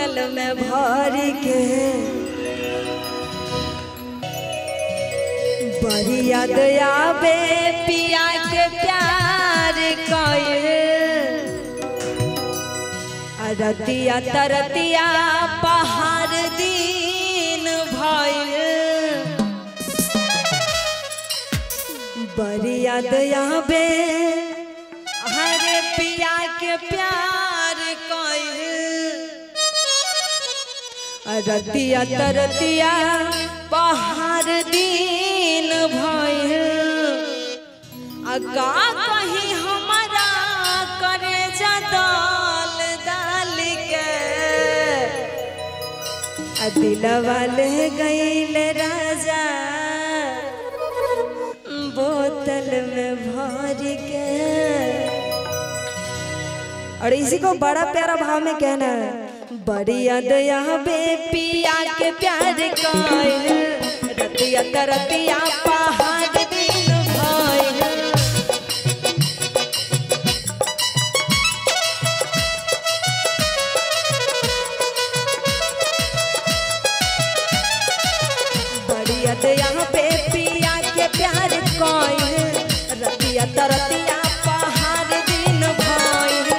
बोतल में भर के। बड़ी याद आवे पिया के प्यार कइल, रतिया तरतिया पहाड़ दिन भइल। बड़ी याद आवे हरे पिया के प्यार कइल, रतिया तरतिया पहाड़ दिन भइल। का कहीं हमारा करे दाल दाल के, दिलवा ले गइल राजा बोतल में भर के। और इसी को बड़ा प्यारा भाव में कहना है, बड़ी याद आवे पिया के प्यार कइल, रतिया तरतिया पहाड़ दिन भइल। बड़ी याद आवे पिया के प्यार कइल, रतिया तरतिया पहाड़ दिन भइल।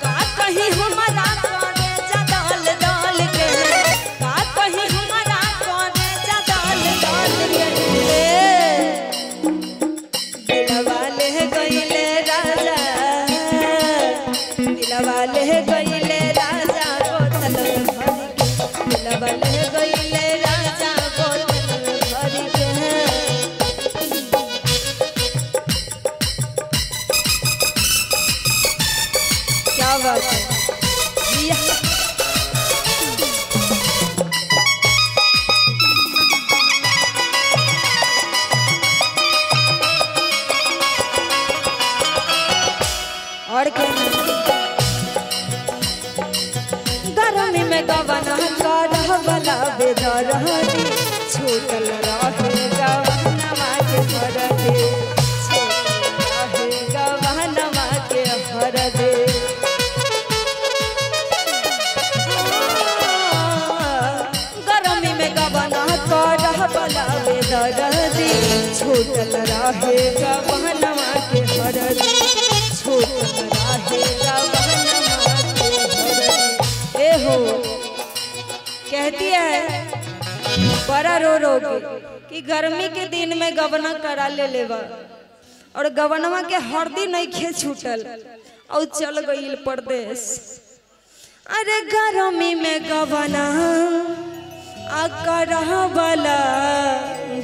का कहीं हमारा करे दाल दाल के, का कहीं हमारा करे दाल दाल के, दिलवा ले गइले राजा, दिलवा ले गइले राजा बोतल में भर के, दिलवा ले गइले राजा बोतल में भर के। क्या बात है। और क्या, गर्मी में गवना करहवला बेदरदी, छूटल रहे गवनवा के हरदे, छूटल रहे गवनवा के हरदे। गर्मी में गवना करहवला बेदरदी, छूटल रहे गवनवा के हरदे, छूटल रहे गवनवा के हरदे। ए हो कहती है बड़ा रो रो के कि गर्मी के दिन में गवना करा ले लेवा, और गवनवा के हरदी नहीं खे छूटल और चल गई परदेश। अरे गर्मी में गवना आ करहवला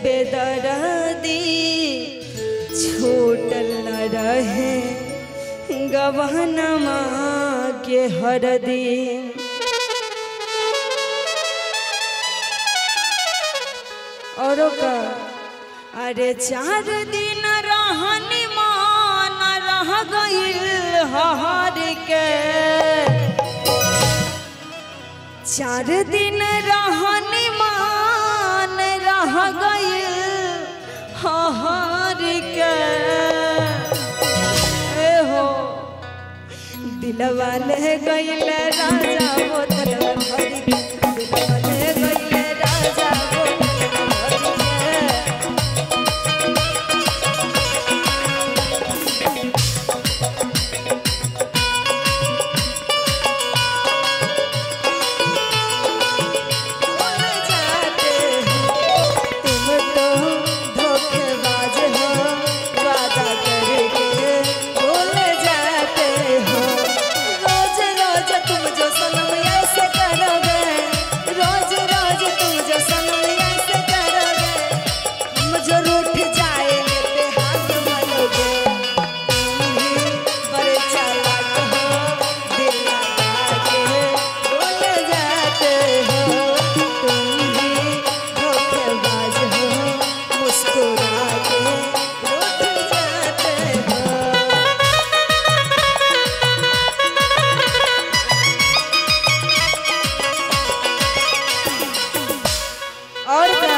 बेदरदी, छूटल न रहे गवनमा के हरदी। औरों का अरे 4 दिन रहनी मान रह गइल हर के, 4 दिन रहनी मान रह गइल हर के। ए हो दिलवा ले गइल राजा बोतल में भर के, दिलवा ले गइल राजा बोतल में भर के। भूल जाते हो तुम तो धोखेबाज हो, वादा करके भूल जाते हो। रोज रोज तुम जो सनम ऐसे करोगे, रोज रोज तुम जो सनम ऐसे करोगे, हम जो रूठ जाएंगे ते हाथ मलोगे। तुम भी बड़े चालाक हो, दिल लगा के भूल जाते हो। तुम भी धोखेबाज हो, मुस्कुरा के रूठ जाते हो। और का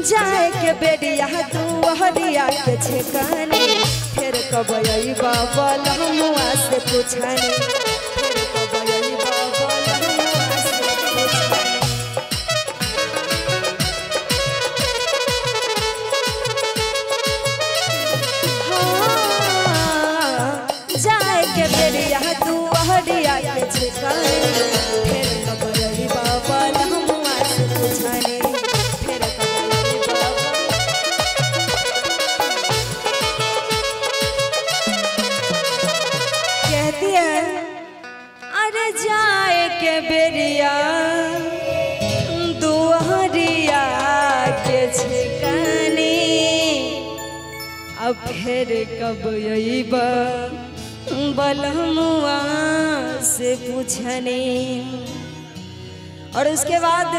जाए के बेडिया तू हरिया के छेकानी, फिर कब अइबा बलमुआ से पूछानी, फिर कब जाए के बेरिया तू हरिया के छिकाने, फिर कब रही बाबा लहमुआ से पूछाने, फिर कब रही बाबा। कहती है अरे जाए के बेरिया दुआरिया के छिकाने, अब फिर कब अइबा बलमुआ से पूछने। और उसके बाद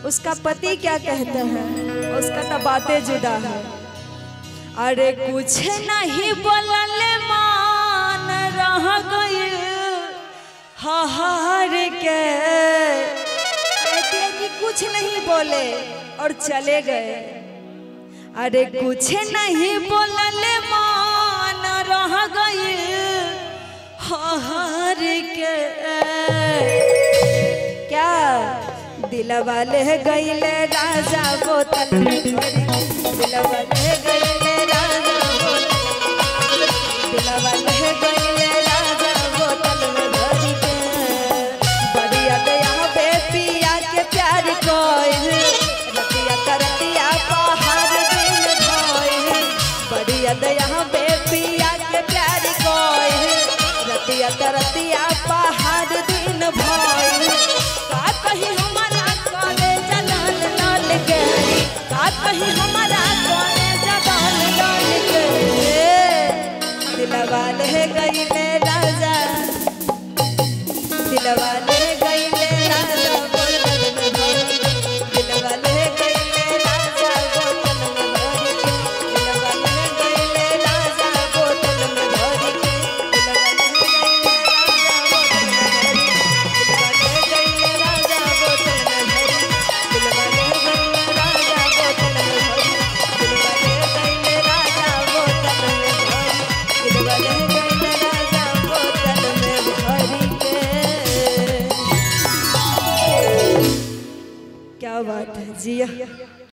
उसका पति क्या कहता है, उसका तो बातें जुदा है। अरे कुछ नहीं बोलल मान रह गई हार के, कहती है कि कुछ नहीं बोले और चले गए। अरे कुछ नहीं बोलल मान रह गई हार के, क्या दिलवा ले गईले राजा बोतल में भरी, दिलवा ले गईले राजा बोतल, दिलवा ले गईले राजा बोतल में भरी के। बढ़िया दया बे पिया के प्यार कोई, रतिया करतिया पहाड़ दिन भोई, बढ़िया दया बे पिया के प्यार कोई, रतिया करतिया पहाड़ दिन भोई। का कहीं हमारा कॉले जलाल लाल के, का कहीं हमारा कॉले जलाल लाल के, दिलवा ले गईले राजा, दिलवा ले गईले राजा बोतल में भरी, दिलवा ले गईले राजा बोतल में भरी के, दिलवा ले गईले राजा बोतल में भरी के, दिलवा ले गईले राजा बोतल में भरी, दिलवा ले गईले राजा बोतल में भरी, दिलवा ले गईले राजा बोतल में भरी, दिलवा ले गईले राजा बोतल में भरी, दिलवा ले गईले राजा बोतल में भरी के। क्या बात है जिया।